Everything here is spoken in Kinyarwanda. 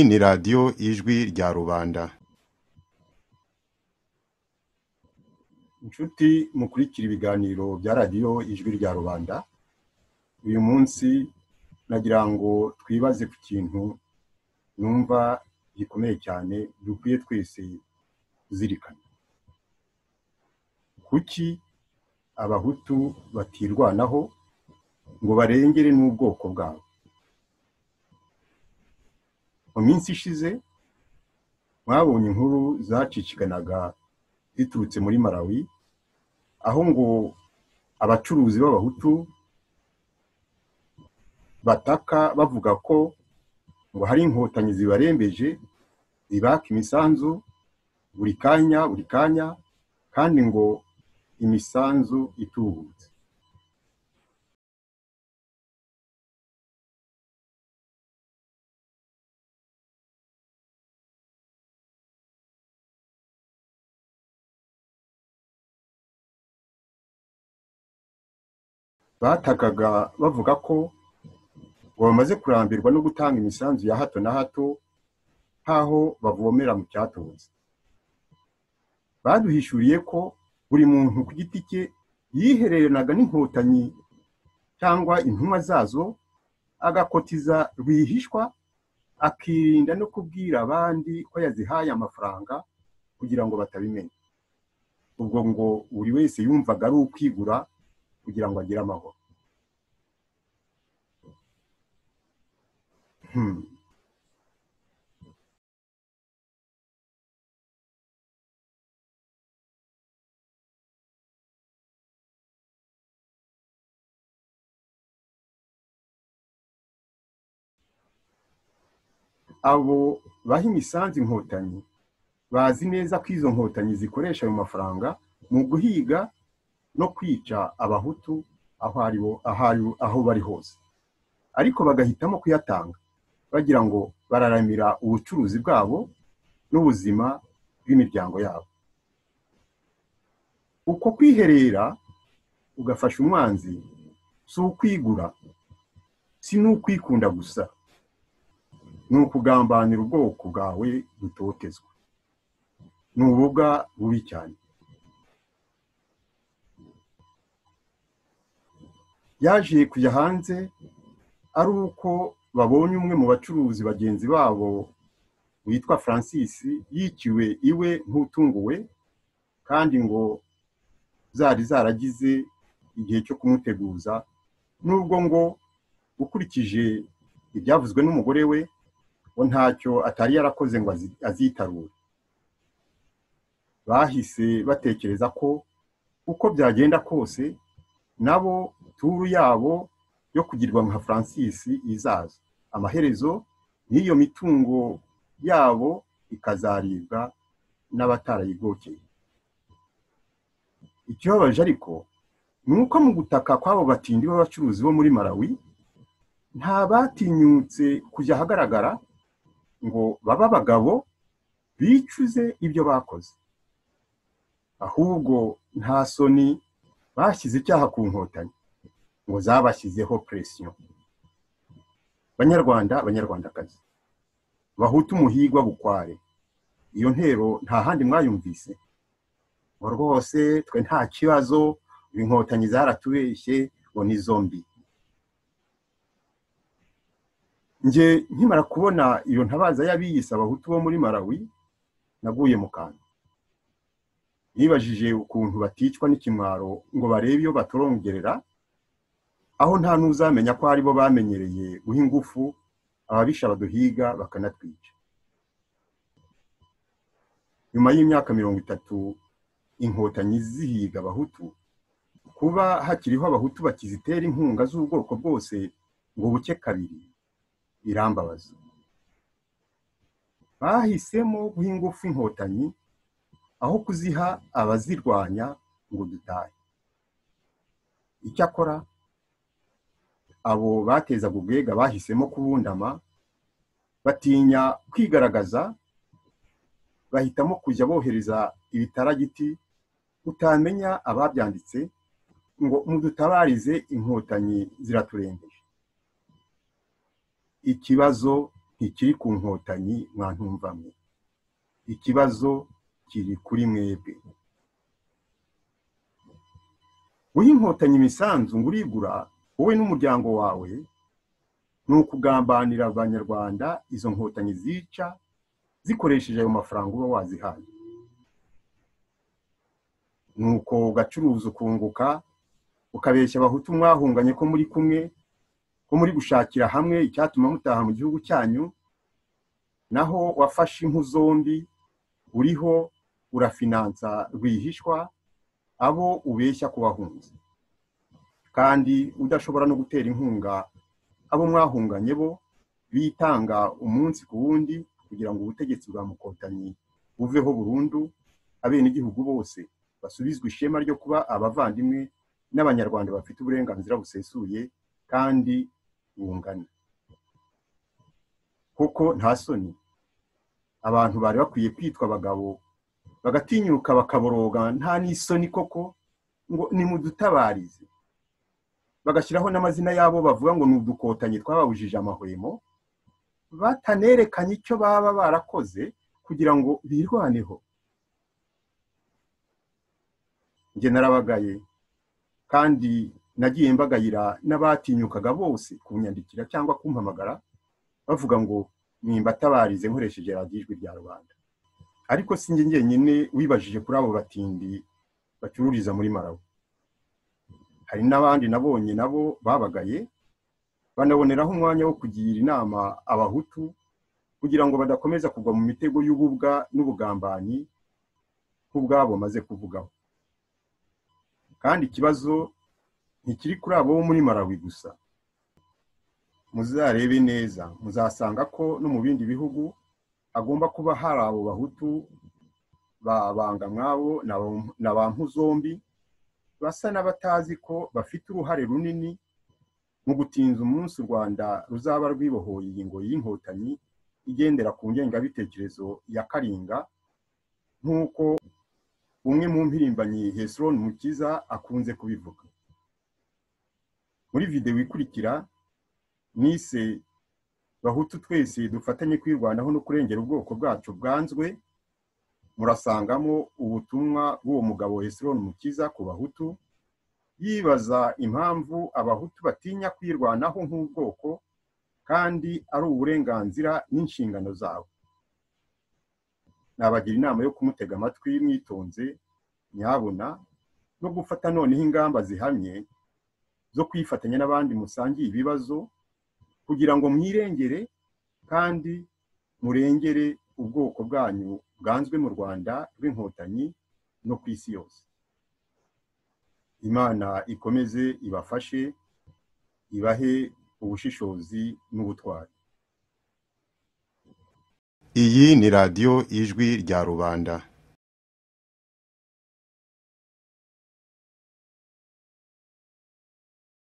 Ni radiyo Ijwi rya Rubanda. Inshuti mukurikira ibiganiro bya radiyo Ijwi rya Rubanda, uyu munsi nagira ngo twibaze ku kintu numva gikomeye cyane dukwiye twese kuzirikana. Kuki abahutu batirwanaho ngo barengere n'ubwoko bwabo? Mu minsi ishize mwabonye inkuru zacicikanaga ziturutse muri Malawi, aho ngo abacuruzi b'abahutu bataka bavuga ko ngo hari inkotanyi zibarembeje zibaka imisanzu buri kanya buri kanya, kandi ngo imisanzu itubutse. Batakaga bavuga ko ngo bamaze kurambirwa no gutanga imisanzu ya hato na hato nk'aho bavomera mu cyatobotse. Baduhishuriye ko buri muntu ku giti cye yihereranaga n'inkotanyi cyangwa intumwa zazo, agakotiza rwihishwa, akirinda no kubwira abandi ko yazihaye amafaranga kugira ngo batabimenya. Ubwo ngo buri wese yumvaga ari ukwigura kugira ngo agire amahoro. Abo baha imisanzu inkotanyi bazi neza ko izo nkotanyi zikoresha ayo mafaranga mu guhiga no kwica abahutu aho bari hose, ariko bagahitamo kuyatanga bagira ngo bararamira ubucuruzi bwabo n'ubuzima bw'imiryango yabo. Uko kwiherera ugafasha umwanzi si ukwigura, si n'ukwikunda gusa, ni ukugambanira ubwoko bwawe butotezwa. Ni ububwa bubi cyane. Yaje kujya hanze ari uko babonye umwe mu bacuruzi bagenzi babo witwa Francis yiciwe iwe nk'utunguwe, kandi ngo zari zaragize igihe cyo kumuteguza, nubwo ngo ukurikije ibyavuzwe n'umugore we ngo ntacyo atari yarakoze ngo azitarure. Bahise batekereza ko uko byagenda kose nabo turu yabo yo kugirwa nka Francis izaza, amaherezo n'iyo mitungo yabo ikazaribwa n'abatarayigokeye. Ikibabaje ariko ni uko mu gutaka kw'abo batindi b'abacuruzi bo muri Malawi nta batinyutse kujya ahagaragara ngo babe abagabo bicuze ibyo bakoze, ahubwo nta soni bashyize icyaha ku nkotanyi ngo zabashyizeho presiyo. Banyarwanda, banyarwandakazi, bahutu muhigwa bukware, iyo ntero nta handi mwayumvise? Ngo rwose twe nta kibazo, inkotanyi zaratubeshye ngo ni zombi. Nge nkimara kubona iyo ntabaza y'abiyise abahutu bo muri Malawi, naguye mu kantu. Nibajije ukuntu baticwa n'ikimwaro ngo barebe iyo batorongerera, aho nta n'uzamenya ko aribo bamenyereye guha ingufu ababisha baduhiga bakanatwica. Nyuma y'imyaka 30 inkotanyi zihiga abahutu, kuba hakiriho abahutu bakizitera inkunga z'ubwoko bwose ngo buke kabiri birambabaza. Bahisemo guha ingufu inkotanyi aho kuziha abazirwanya ngo dutahe. Icyakora abo batezaga ubwega bahisemo kubundama, batinya kwigaragaza, bahitamo kujya bohereza ibitaragiti utamenya ababyanditse ngo mudutabarize inkotanyi ziraturembeje. Ikibazo ntikiri ku nkotanyi mwantumvamwe, ikibazo kiri kuri mwebwe. Guha inkotanyi imisanzu ngo urigura wowe n'umuryango wawe ni ukugambanira abanyarwanda izo nkotanyi zica zikoresheje ayo mafaranga uba wazihaye. Nuko ugacuruza ukunguka, ukabeshya abahutu mwahunganye ko muri kumwe, ko muri gushakira hamwe icyatuma mutaha mu gihugu cyanyu, naho wafashe impu zombi uriho urafinansa rwihishwa abo ubeshya kubahunze, kandi udashobora no gutera inkunga abo mwahunganye bo bitanga umunsi ku wundi kugira ngo ubutegetsi bwa mukotanyi buveho burundu, abenegihugu bose basubizwe ishema ryo kuba abavandimwe n'abanyarwanda bafite uburenganzira busesuye kandi bungana. Kuko nta soni, abantu bari bakwiye kwitwa abagabo bagatinyuka bakaboroga nta n'isoni koko ngo nimudutabarize, bagashyiraho n'amazina yabo bavuga ngo ni udukotanyi twababujije amahwemo, batanerekanye icyo baba barakoze kugira ngo birwaneho. Njye narabagaye kandi nagiye mbagayira n'abatinyukaga bose kunyandikira cyangwa kumpamagara bavuga ngo nimbatabarize nkoresheje radiyo Ijwi rya Rubanda. Ariko si njye njyenyine wibajije kuri abo batindi bacururiza muri Malawi, hari n'abandi nabonye nabo babagaye, banaboneraho umwanya wo kugira inama abahutu kugira ngo badakomeza kugwa mu mitego y'ububwa n'ubugambanyi nk'ubwabo maze kuvugaho. Kandi ikibazo ntikiri kuri abo muri Malawi gusa, muzarebe neza muzasanga ko no mu bindi bihugu agomba kuba hari abo bahutu ba Bangamwabo na ba Mpuzombi basa n'abatazi ko bafite uruhare runini mu gutinza umunsi u Rwanda ruzaba rwibohoye iyi ngoyi y'inkotanyi igendera ku ngengabitekerezo ya Karinga, nk'uko umwe mu mpirimbanyi Hesron Mukiza akunze kubivuga. Muri videwo ikurikira nise Bahutu twese dufatanye kwirwanaho no kurengera ubwoko bwacu bwanzwe, murasangamo ubutumwa bw'uwo mugabo Hesron Mukiza ku bahutu, yibaza impamvu abahutu batinya kwirwanaho nk'ubwoko kandi ari uburenganzira n'inshingano zabo. Nabagira inama yo kumutega amatwi mwitonze nyabona no gufata noneho ingamba zihamye zo kwifatanya n'abandi musangiye ibibazo kugira ngo mwirengere kandi murengere ubwoko bwanyu bwanzwe mu Rwanda rw'inkotanyi no ku isi yose. Imana ikomeze ibafashe, ibahe ubushishozi n'ubutwari. Iyi ni radiyo Ijwi rya Rubanda.